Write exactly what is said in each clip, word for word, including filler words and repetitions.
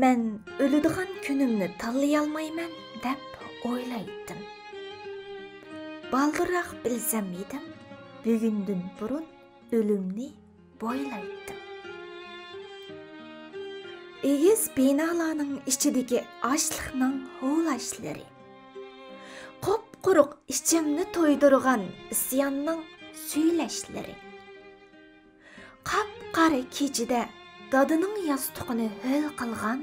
مەن ئۆلىدىغان كۈنۈمنى تاللىيالمايمەن دەپ ئويلايتتىم. بالدۇرراق بىلسەم ئىدىم، بۈگۈندىن بۇرۇن ئۆلۈمنى بويلايتتىم. ئېگىز بىنالارنىڭ ئىچىدىكى ئاچلىقنىڭ ھۇۋلاشلىرى، قۇپقۇرۇق ئىچىمنى تويدۇرغان ئىسياننىڭ سۈيلەشلىرى، قاپقارا كېچىدە دادىنىڭ ياستۇقىنى ھۆل قىلغان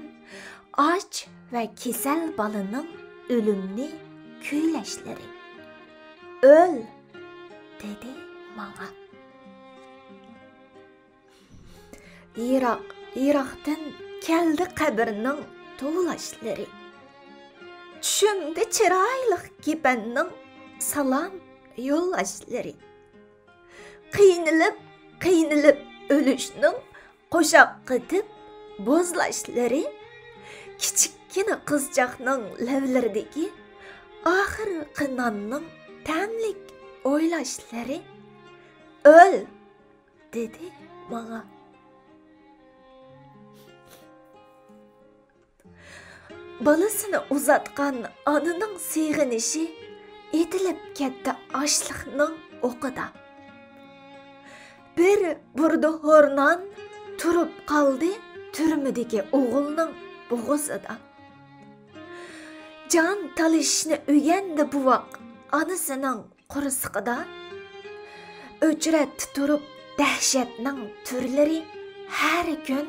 ئاچ ۋە كېسەل بالىنىڭ ئۆلۈمنى كۈيلەشلىرى. «ئۆل!» دېدى ماڭا. يىراق، يىراقتىن كەلدى قەبرىنىڭ توۋلاشلىرى. چۈشۈمدە چىرايلىق كېپەننىڭ سالام يوللاشلىرى. قىينىلىپ، قىينىلىپ ئۆلۈشنىڭ قوشاق قېتىپ بوزلاشلىرى، كىچىككىنە قىزچاقنىڭ لەۋلىرىدىكى ئاخىرقى ناننىڭ تەملىك ئويلاشلىرى. «ئۆل!» دېدى ماڭا. بالىسىنى ئۇزاتقان ئانىنىڭ سېغىنىشى ئېتىلىپ كەتتى ئاچلىقنىڭ ئوقىدا. بىر بۇردا ھورنان تۇرۇپ قالدى تۈرمىدىكى ئوغۇلنىڭ بوغۇزىدا. جان تالىشىشنى ئۆگەندى بوۋاق ئانىسىنىڭ قورسىقىدا. ئۆچرەتتە تۇرۇپ دەھشەتنىڭ تۈرلىرى ھەر كۈن،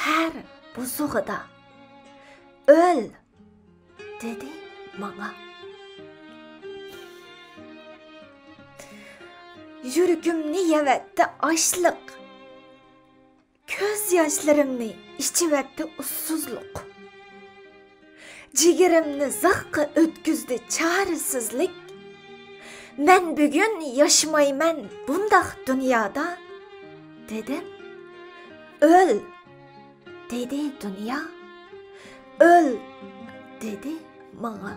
ھەر بوسۇغىدا. «ئۆل!» دېدى ماڭا. يۈرىكىمنى يەۋەتتى ئاچلىق. كۆز ياشلىرىمنى ئىچىۋەتتى ئۇسسۇزلۇق. جىگىرىمنى زىققا ئۆتكۈزدى چارىسىزلىك. «مەن بۈگۈن ياشىمايمەن بۇنداق دۇنيادا» دېدىم. «ئۆل!» دېدى دۇنيا. «ئۆل!» دېدى ماڭا.